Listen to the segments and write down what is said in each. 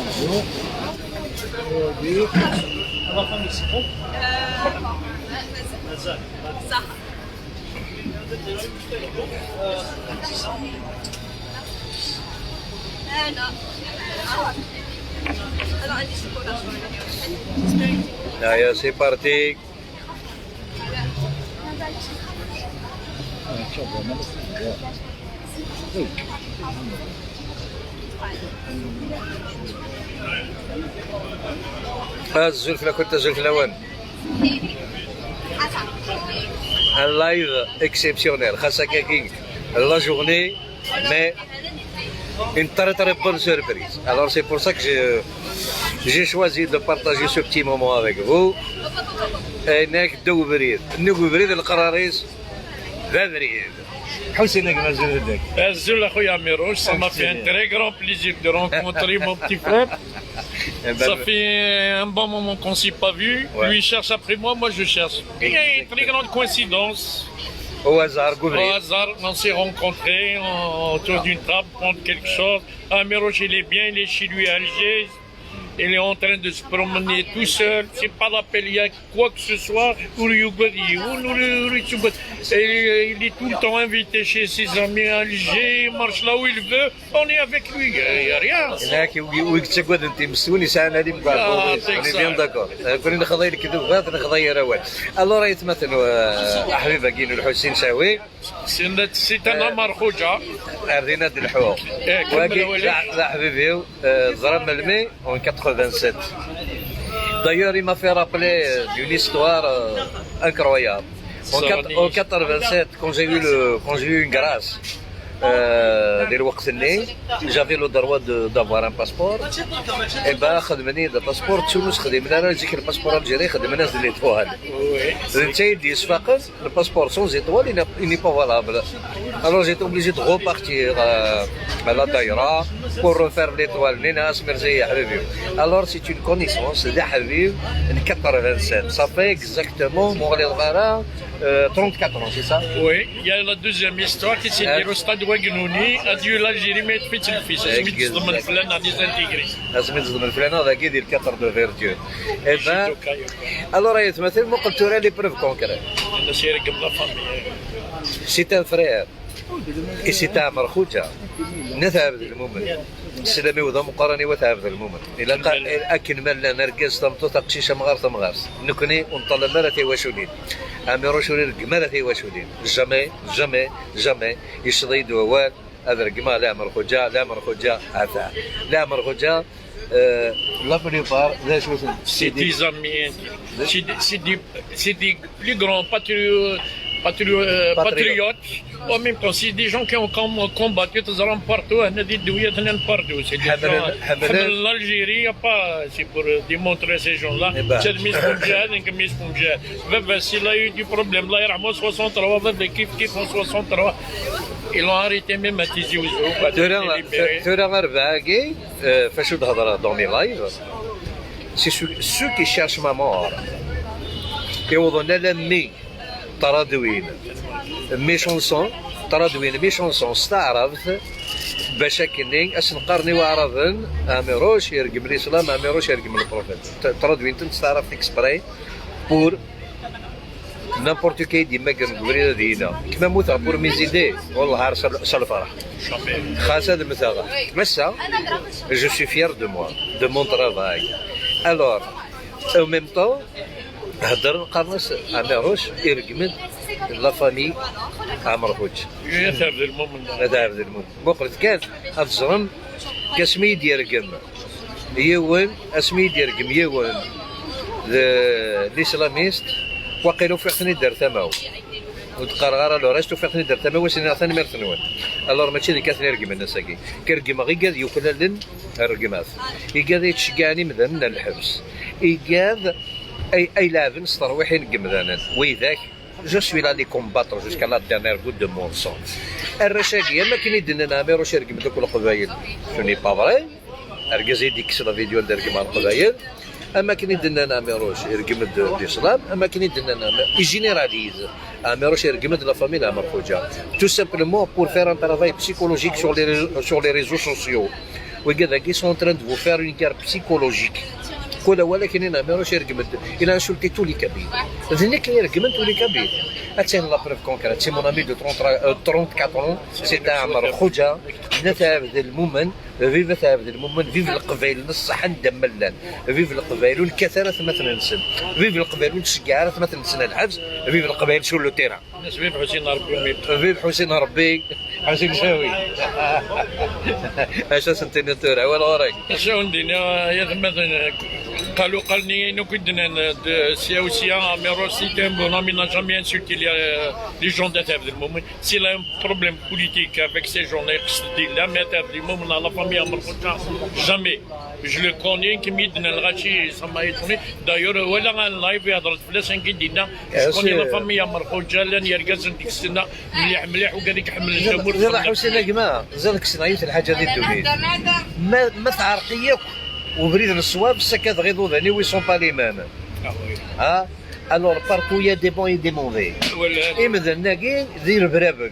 Bonjour. La famille, c'est bon. مازال. صح. C'est ça. انا عندي شوكولا. هيا c'est parti. الزلف كنت زلف الاول. Un live exceptionnel. خاصة كاكين la journée, mais une très très bonne surprise. Alors c'est pour ça que j'ai choisi de partager ce petit moment avec vous. هناك دو بريد نو بريد القراريس ذا بريد حسين مازال هذاك. Azul أخويا Amirouche, ça m'a fait un très grand plaisir de rencontrer mon petit frère. Ça fait un bon moment qu'on s'est pas vu. Ouais. Lui il cherche après moi, moi je cherche. Il y a une très grande coïncidence. Au hasard Au قبريد. Hasard, on s'est rencontrés autour d'une table, prendre quelque chose. Amirouche, il est bien, il est chez lui à Alger. Il est en train de se promener tout seul. C'est pas la peine, il y a quoi que ce soit. Et il est tout le temps invité chez ses amis à Alger. Il marche là où il veut. On est avec lui. Il n'y a rien. هناك ويكتسكود انت مسوني ساعه هذه. آه، on est bien d'accord. كون نخضي لك كذوبات نخضي روال. Alors يتمثل حبيبه كين الحسين شاوي. C'est un Amar Khoja. أردينا الحقوق. إيه، كمل. واكي وليد. لا حبيبي ضرب المي en 87. D'ailleurs, il m'a fait rappeler une histoire incroyable. En 87, quand j'ai eu une grâce, ديال الوقت اللي j'avais le droit d'avoir un passeport, et ben خدمني le passeport تونس خدمنا انا نجيك ال passeport algérien خدمنا les étoiles. Oui. انت يدي سفاقن le passeport sans étoile, il n'est pas valable. Alors j'étais obligé de repartir à la daïra pour refaire l'étoile. نينا مرزي يا حبيبي. Alors c'est une connaissance de حبيب 87. Ça fait exactement مغلي الغارة 34 ans, c'est ça. Oui, il y a la deuxième histoire qui s'est déroulée au stade Wagnouni. Adieu l'Algérie, mais fait le fils. سميت ضمن فلان à désintégré. لازم يتظلم الفلان هذا كي يدير 4 de verdure. Eh ben alors يتمثل ما قلت les preuves concrètes. الناس يرقم la famille. C'est un frère et c'est عمر خوجة نذهب المؤمن السلامي وذا مقارني وذهب المؤمن إلى قال أكن من لا نركز تمطو تقشيش مغار تمغارس نكني ونطلب مرتي وشولين أميرو شولين مرتي وشولين jamais jamais jamais يشضي دوال هذا رقما لا عمر خوجة لا عمر خوجة عفا لا عمر خوجة la plupart ذا شو C'est des amis intimes. C'est des plus grands Patriotes. Patriotes. En même temps, c'est des gens qui ont combattu تزرم partout, هنا دي الدوية هنا partout. C'est des gens حمل l'Algérie, y a pas, c'est pour démontrer ces gens-là. Eh ben. C'est ميس مجاهد ميس مجاهد. بابا s'il a eu du problème, الله يرحمه 63 بابا كيف كيف en 63. Ils l'ont arrêté même à Tizi Ouzou. بعد ترى libéré. ترى أربعة كي فاش تهضر dans mes lives, c'est ceux qui cherchent ma mort كيوضعنا لمي traduire mes chansons, traduire mes chansons استعرفت باش كني اش نقارني وعرضن اميروش يرقم الاسلام اميروش يرقم le prophète traduire تستعرف exprès pour n'importe qui ديما كنقول دينا كما موت pour mes idées والله عارف الفرح خاصة هذا المثال mais je suis fier de moi, de mon travail. Alors en même temps هضر قرنس عماروش يرقمد la famille عمر خوج. يثاب المؤمن. هذا عبد المؤمن بوقرت كان هاد الزرم كاسمي يرقم يون اسمي يرقم يون l'islamiste وقيلو في خني دار تماو وتقرا غير le reste وفي خني دار تماو سينا ثاني مرتنوان. Alors ماشي ديك كاثني يرقم الناس كي كرقم غير قاد يوكلن الرقمات يقاد يتشقاني مذن الحبس يقاد اي لعبن سترويحين قمذانا وإذاك je suis là les combattre jusqu'à la dernière goutte de mon sang. الرشاقيه ما كاين يدنا ميروش يرقم دوك القبايل, ce n'est pas vrai. اركز يديك la vidéo ندير مع القبايل اما كاين يدنا ميروش يرقم الاسلام اما كاين يدنا généralise اميروش يرقم la famille عمر خوجا tout simplement pour faire un travail psychologique sur les réseaux sociaux. وكذا qui sont en train de vous faire une guerre psychologique. كل ولكن انا ماروش يرقم, il a insulté tous les Kabyles. ذنك يرقم tous les Kabyles. Tiens, la preuve concrète, c'est mon ami de 34 ans, c'est عمر خوجة نتا المؤمن, vive عبد المؤمن, vive القبائل نصح ندملان, vive القبائل والكثرة مثلا نسن, vive القبائل ونتشجع مثلا نسن الحبس, vive القبائل sur le terrain. الناس vive حسين ربي. vive حسين ربي, حسين شاوي اش سنتين تورا ولا وراك. شو عندنا يا مثلا قالوا قالني انه كنا سيا وسيا Amirouche, c'est un bon ami, n'a jamais insulté les gens d'Ath Abdelmoumen. S'il a un problème politique avec ces gens là, mais Ath Abdelmoumen, la famille Amar, jamais. Je le connais, كي ميدنا الغاشي, ça m'a étonné. D'ailleurs, ولا un live يهضر فلاس كي دينا je connais la famille Amar, لان يرقز ديك السنه مليح مليح وقال لك حمل الجمهور. زاد حسين يا جماعه زاد كسنايت الحاجه دي الدنيا ما تعرقيك وبريد الصواب سكاد غيضو ذاني oui sont pas les mêmes. ها alors partout y a des bons et des mauvais. ولا إمذا ناقين ذي البرابن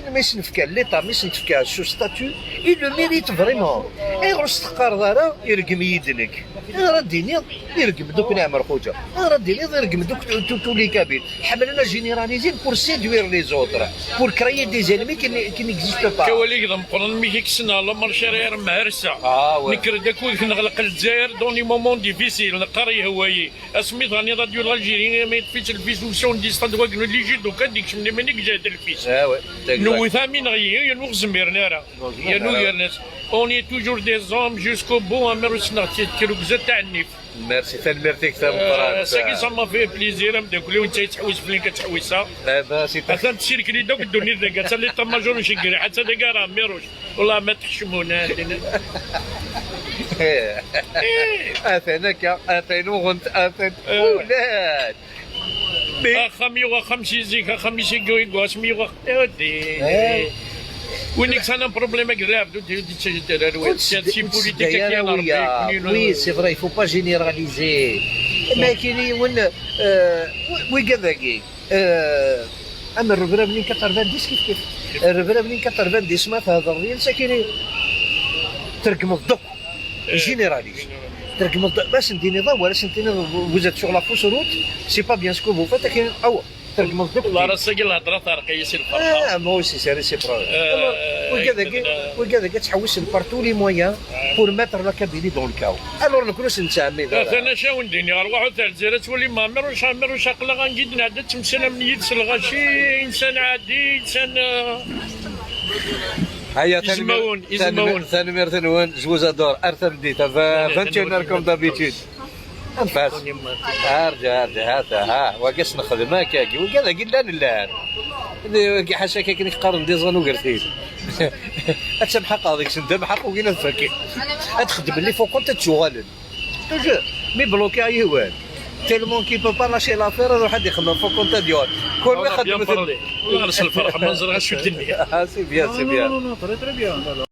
ميس نفكا l'état ميس نتفكا ce statut, il le mérite vraiment. اي غرس تقار راه يرقم يدنك راه ديني يرقم دوك نعمر خوجه راه ديني يرقم دوك tous les Kabyles. حملنا généraliser pour séduire les autres, pour créer des ennemis qui n'existent pas. كوالي كذا مقرن مي كيكسنا لا marche مهرسه. اه oui. نكر داك نغلق الجزائر dans les moments difficiles نقري هواي اسميت راني radio l'Algérie ما يطفيش الفيس وسون دي ستاد واكنو اللي يجي دوكا ديك من منك جات الفيس. اه oui. نو ثامين غي يا نو زمير نارا يا نو يا ناس on est toujours des hommes jusqu'au bout. امير سنا تيرو تاع النيف. ميرسي تنميرتك تم. ساكي ça m'a fait plaisir نبدا كل وانت تحوس فين كتحوسها. لاباس. اصلا تسيركلي دوك الدنيا ذاك حتى l'état-major نشكري حتى داك راه ميروش والله ما تحشمونا. اثنك اثن وغنت اثن ولاد. خمي خمسي زيك خمسي كوي سمي ودي وينك سانا problème grave c'est politique. oui, c'est vrai, faut pas généraliser. ما كاين وين وين كذاكي اما الربرا منين 90 كيف كيف الربرا منين 90 ما تهضر ديال ساكنين تركم الضوء généralise تركم الضوء باش نديني ضوء ولا سنتيني vous êtes sur la fausse route, c'est pas bien ce que vous faites. كاين او تركم الضوء. والله راسك الهضره طارقيه سي الفرحه. اه moi aussi, c'est réciproque. وكذا وكذا تحوس par tous les moyens pour mettre la Kabylie dans le chaos. alors نكونوا نتعمد. انا شاون ديني ارواح تاع الجزائر تولي ما مروش مروش عقلا غنجي نعدد تمثال من يدس الغاشي انسان عادي انسان. هيا. يزمون يزمون. ثاني نون je vous adore ارثم ديتا 21 comme d'habitude انفاس ارجع ارجع هذا ها وقس نخدم هكاك وكذا قلنا لا كي حاشا كي قارن دي زانو قرتي اتسم حق هذيك سندم حق وكينا تفكي تخدم اللي فوق كنت تشغل toujours mais bloqué ايوان tellement qu'il peut pas lâcher l'affaire روح حد يخدم فوق كنت ديال كل ما يخدم يخدم. والله الفرح ما نزرع شو الدنيا. c'est bien, c'est bien. non, très très bien.